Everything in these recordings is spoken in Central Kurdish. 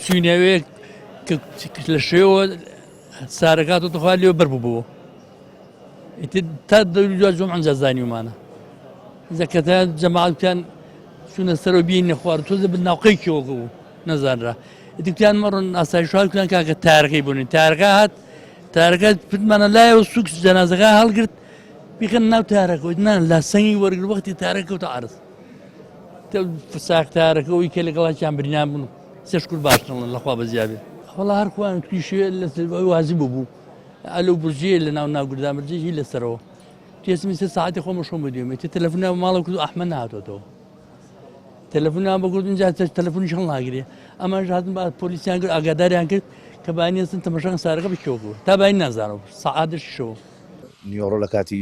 چوینەوێ لە شێوە سارەکات و تخوا لێ بەر بوو ئیتر تا دەوری دوا جومعە ئینجا زانیومانە ئینجا کە تا جەماعەت وتیان چوونە سەرەوە بینە خوار تۆزە بن ناوقەی کێوەکە بوو نەزانرا ئیتر وتیان مەڕۆن ئاسایش هات وتیان کاکە تارەکەی بوونین تارەکە هات تارەکە پتمانە لایەوە سوک جەنازەکە هەڵگرت بیخەن ناو تارەکە نا لاسەنگی وەرگر وەختی تارەکە کەوتە عەرز ساق تارەکە ئەوی کە لەگەڵاکیان برینان بوون سێش کور باشترن لەخوا بەزیابێ وەڵا هەر خۆیان تویشێ لەسەر وازی بوو ئەلو بورجیە لە ناو ناوگردا مرجی هی لەسەرەوە تێسمی سێ ساعتی خۆم شۆم بدوێمێ تێ تەلەفۆن ماڵە کرد ئەحمە نهاتۆتەوە تەلەفۆن بە گوت اینجا تەلەفۆنیش هەڵناگرێ ئەمانش هاتن بە پۆلیسیان کرد ئاگاداریان کرد کە بانیستن تەمەشان سارەکە بچۆ بوو تا باین نازانم سەعات شەو. نیوەڕۆ لە کاتی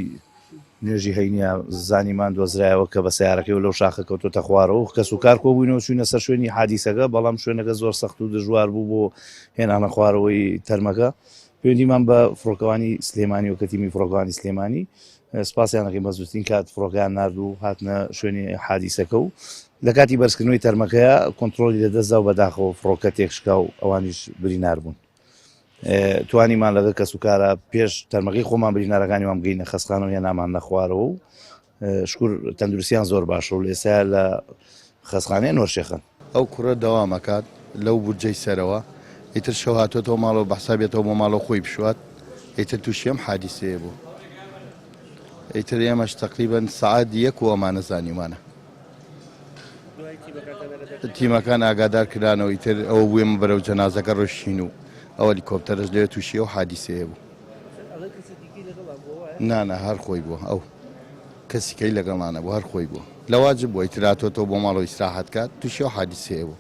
نوێژی هەینیە زانیمان دۆزرایەوە کە بە سەیارەکەیەوە لەو شاخە کەوتۆتە خوارەوە و کەسوکار کۆبووینەوە چووینە سەر شوێنی حادیسەکە، بەڵام شوێنەکە زۆر سەخت و دژوار بوو بۆ هێنانە خوارەوەی تەرمەکە. پەیوەندیمان بە فڕۆکەوانی سلێمانی و کە تیمی فڕۆکەوانی سلێمانی سپاسیان دەکەین بە زووترین کات فڕۆکەیان نارد و هاتنە شوێنی حادیسەکە و لە کاتی بەرزکردنەوەی تەرمەکەیە کۆنترۆڵی لەدەستدا و بەداخەوە فڕۆکە تێکشکا و ئەوانیش برینار بوون. توانیمان لەگەڵ کەسوکارە پێش تەرمەکەی خۆمان برینارەکانیمان بگەینە خەستخانە و هێنامان نەخوارەوە و شکر تەندروستیان زۆر باشە و لێسا لە خەستخانەیە نۆرشێخن. ئەو کوڕە دەوام ئەکات لەو بورجەی سەرەوە ئیتر شەو هاتۆتەوە ماڵەوە بەحسابێتەوە بۆ ماڵەوە خۆی بشوات ئیتر توشی ئەم حادیسەیە بوو ئیتر ئێمەش تەقریبەن سەعات یەک و ئەمانە زانیومانە. تیمەکان ئاگادار کرانەوە ئیتر ئەوە بوو ئێمە بەرەو جەنازەکە ڕۆشتین و ئەو هەلیکۆپتەرەش لەوێ تووشی ئەو حادیسەیە بوو. نا نا هەر خۆی بووە ئەو کەسی کەی لەگەڵا نەبوو هەر خۆی بووە لە واجب بووە ئیتر هاتۆتەوە بۆ ماڵەوە ئیسراحەت کات تووشی ئەو حادیسەیە بوو.